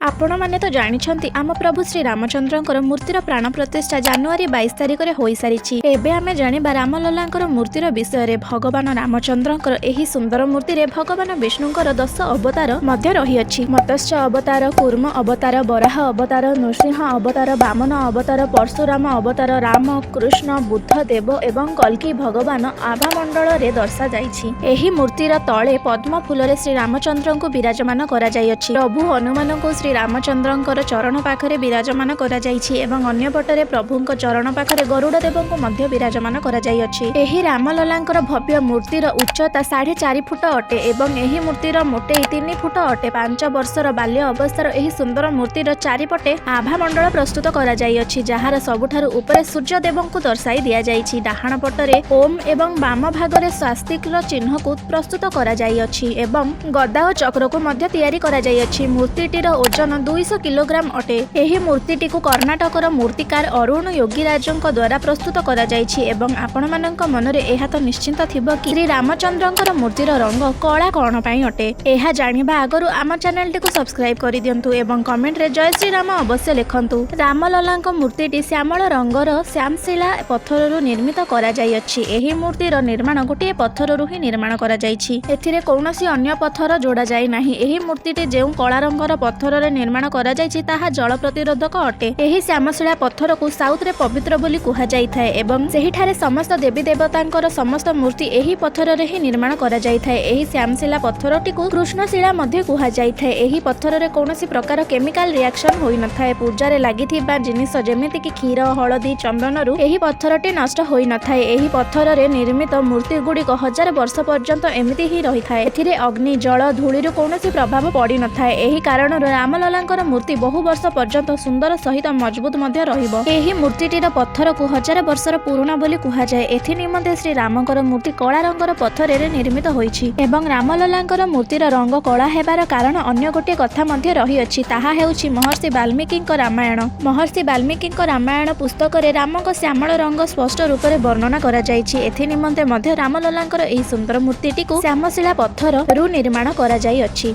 ଆପଣମାନେ ତ ଜାଣିଛନ୍ତି, ଆମ ପ୍ରଭୁ ଶ୍ରୀ ରାମଚନ୍ଦ୍ରଙ୍କର ମୂର୍ତ୍ତିର ପ୍ରାଣ ପ୍ରତିଷ୍ଠା ଜାନୁଆରୀ 22 ତାରିଖରେ ହୋଇସାରିଛି। ଏବେ ଆମେ ଜାଣିବା ରାମଲଲାଙ୍କର ମୂର୍ତ୍ତିର ବିଷୟରେ। ଭଗବାନ ରାମଚନ୍ଦ୍ରଙ୍କର ଏହି ସୁନ୍ଦର ମୂର୍ତ୍ତିରେ ଭଗବାନ ବିଷ୍ଣୁଙ୍କର 10 ଅବତାର ମଧ୍ୟ ରହିଅଛି। ମତ୍ସ୍ୟ ଅବତାର, କୂର୍ମ ଅବତାର, ବରାହ ଅବତାର, ନୃସିଂହ ଅବତାର, ବାମନ ଅବତାର, ପରଶୁରାମ ଅବତାର, ରାମ, କୃଷ୍ଣ, ବୁଦ୍ଧ ଦେବ ଏବଂ କଲ୍କି ଭଗବାନ ଆଭାମଣ୍ଡଳରେ ଦର୍ଶାଯାଇଛି। ଏହି ମୂର୍ତ୍ତିର ତଳେ ପଦ୍ମ ଫୁଲରେ ଶ୍ରୀ ରାମଚନ୍ଦ୍ରଙ୍କୁ ବିରାଜମାନ କରାଯାଇଅଛି। ପ୍ରଭୁ ହନୁମାନଙ୍କୁ ଶ୍ରୀ ରାମଚନ୍ଦ୍ରଙ୍କର ଚରଣ ପାଖରେ ବିରାଜମାନ କରାଯାଇଛି ଏବଂ ଅନ୍ୟପଟରେ ପ୍ରଭୁଙ୍କ ଚରଣ ପାଖରେ ଗରୁଡ଼ ଦେବଙ୍କୁ ମଧ୍ୟ ବିରାଜମାନ କରାଯାଇଅଛି। ଏହି ରାମଲଲାଙ୍କର ଭବ୍ୟ ମୂର୍ତ୍ତିର ଉଚ୍ଚତା 4.5 ଫୁଟ ଅଟେ ଏବଂ ଏହି ମୂର୍ତ୍ତିର ମୋଟେଇ 3 ଫୁଟ ଅଟେ। 5 ବର୍ଷର ବାଲ୍ୟ ଅବସ୍ଥାର ଏହି ସୁନ୍ଦର ମୂର୍ତ୍ତିର ଚାରିପଟେ ଆଭାମଣ୍ଡଳ ପ୍ରସ୍ତୁତ କରାଯାଇଅଛି, ଯାହାର ସବୁଠାରୁ ଉପରେ ସୂର୍ଯ୍ୟଦେବଙ୍କୁ ଦର୍ଶାଇ ଦିଆଯାଇଛି। ଡାହାଣ ପଟରେ ଓମ୍ ଏବଂ ବାମ ଭାଗରେ ସ୍ୱାସ୍ତିକର ଚିହ୍ନକୁ ପ୍ରସ୍ତୁତ କରାଯାଇଅଛି ଏବଂ ଗଦା ଓ ଚକ୍ରକୁ ମଧ୍ୟ ତିଆରି କରାଯାଇଅଛି। ମୂର୍ତ୍ତିଟିର ଓଜନ 200 କିଲୋଗ୍ରାମ ଅଟେ। ଏହି ମୂର୍ତ୍ତିଟିକୁ କର୍ଣ୍ଣାଟକର ମୂର୍ତ୍ତିକାର ଅରୁଣ ଯୋଗୀରାଜଙ୍କ ଦ୍ୱାରା ପ୍ରସ୍ତୁତ କରାଯାଇଛି। ଏବଂ ଆପଣମାନଙ୍କ ମନରେ ଏହା ତ ନିଶ୍ଚିନ୍ତ ଥିବ କି ଶ୍ରୀ ରାମଚନ୍ଦ୍ରଙ୍କର ମୂର୍ତ୍ତିର ରଙ୍ଗ କଳା କଣ ପାଇଁ ଅଟେ। ଏହା ଜାଣିବା ଆଗରୁ ଆମ ଚ୍ୟାନେଲଟିକୁ ସବସ୍କ୍ରାଇବ କରିଦିଅନ୍ତୁ ଏବଂ କମେଣ୍ଟରେ ଜୟ ଶ୍ରୀରାମ ଅବଶ୍ୟ ଲେଖନ୍ତୁ। ରାମଲଲାଙ୍କ ମୂର୍ତ୍ତିଟି ଶ୍ୟାମଳ ରଙ୍ଗର ଶ୍ୟାମଶିଳା ପଥରରୁ ନିର୍ମିତ କରାଯାଇଅଛି। ଏହି ମୂର୍ତ୍ତିର ନିର୍ମାଣ ଗୋଟିଏ ପଥରରୁ ହିଁ ନିର୍ମାଣ କରାଯାଇଛି। ଏଥିରେ କୌଣସି ଅନ୍ୟ ପଥର ଯୋଡ଼ାଯାଇ ନାହିଁ। ଏହି ମୂର୍ତ୍ତିଟି ଯେଉଁ କଳା ରଙ୍ଗର ପଥରରେ ନିର୍ମାଣ କରାଯାଇଛି, ତାହା ଜଳ ପ୍ରତିରୋଧକ ଅଟେ। ଏହି ଶ୍ୟାମଶିଳା ପଥରକୁ ସାଉଥରେ ପବିତ୍ର ବୋଲି କୁହାଯାଇଥାଏ ଏବଂ ସେହିଠାରେ ସମସ୍ତ ଦେବୀ ଦେବତାଙ୍କର ସମସ୍ତ ମୂର୍ତ୍ତି ଏହି ପଥରରେ ହିଁ ନିର୍ମାଣ କରାଯାଇଥାଏ। ଏହି ଶ୍ୟାମଶିଳା ପଥରଟିକୁ କୃଷ୍ଣଶିଳା ମଧ୍ୟ କୁହାଯାଇଥାଏ। ଏହି ପଥରରେ କୌଣସି ପ୍ରକାର କେମିକାଲ ରିଆକ୍ସନ ହୋଇନଥାଏ। ପୂଜାରେ ଲାଗିଥିବା ଜିନିଷ ଯେମିତିକି କ୍ଷୀର, ହଳଦୀ, ଚନ୍ଦନରୁ ଏହି ପଥରଟି ନଷ୍ଟ ହୋଇନଥାଏ। ଏହି ପଥରରେ ନିର୍ମିତ ମୂର୍ତ୍ତି ଗୁଡ଼ିକ ହଜାର ବର୍ଷ ପର୍ଯ୍ୟନ୍ତ ଏମିତି ହିଁ ରହିଥାଏ। ଏଥିରେ ଅଗ୍ନି, ଜଳ, ଧୂଳିରୁ କୌଣସି ପ୍ରଭାବ ପଡ଼ିନଥାଏ। ଏହି କାରଣରୁ ରାମଲଲାଙ୍କର ମୂର୍ତ୍ତି ବହୁ ବର୍ଷ ପର୍ଯ୍ୟନ୍ତ ସୁନ୍ଦର ସହିତ ମଜବୁତ ମଧ୍ୟ ରହିବ। ଏହି ମୂର୍ତ୍ତିଟିର ପଥରକୁ ହଜାର ବର୍ଷର ପୁରୁଣା ବୋଲି କୁହାଯାଏ। ଏଥି ନିମନ୍ତେ ଶ୍ରୀ ରାମଙ୍କର ମୂର୍ତ୍ତି କଳା ରଙ୍ଗର ପଥରରେ ନିର୍ମିତ ହୋଇଛି। ଏବଂ ରାମଲଲାଙ୍କର ମୂର୍ତ୍ତିର ରଙ୍ଗ କଳା ହେବାର କାରଣ ଅନ୍ୟ ଗୋଟିଏ କଥା ମଧ୍ୟ ରହିଅଛି। ତାହା ହେଉଛି ମହର୍ଷି ବାଲ୍ମୀକିଙ୍କ ରାମାୟଣ। ମହର୍ଷି ବାଲ୍ମୀକିଙ୍କ ରାମାୟଣ ପୁସ୍ତକରେ ରାମଙ୍କ ଶ୍ୟାମଳ ରଙ୍ଗ ସ୍ପଷ୍ଟ ରୂପରେ ବର୍ଣ୍ଣନା କରାଯାଇଛି। ଏଥି ନିମନ୍ତେ ମଧ୍ୟ ରାମଲଲାଙ୍କର ଏହି ସୁନ୍ଦର ମୂର୍ତ୍ତିଟିକୁ ଶ୍ୟାମଶିଳା ପଥରରୁ ନିର୍ମାଣ କରାଯାଇଅଛି।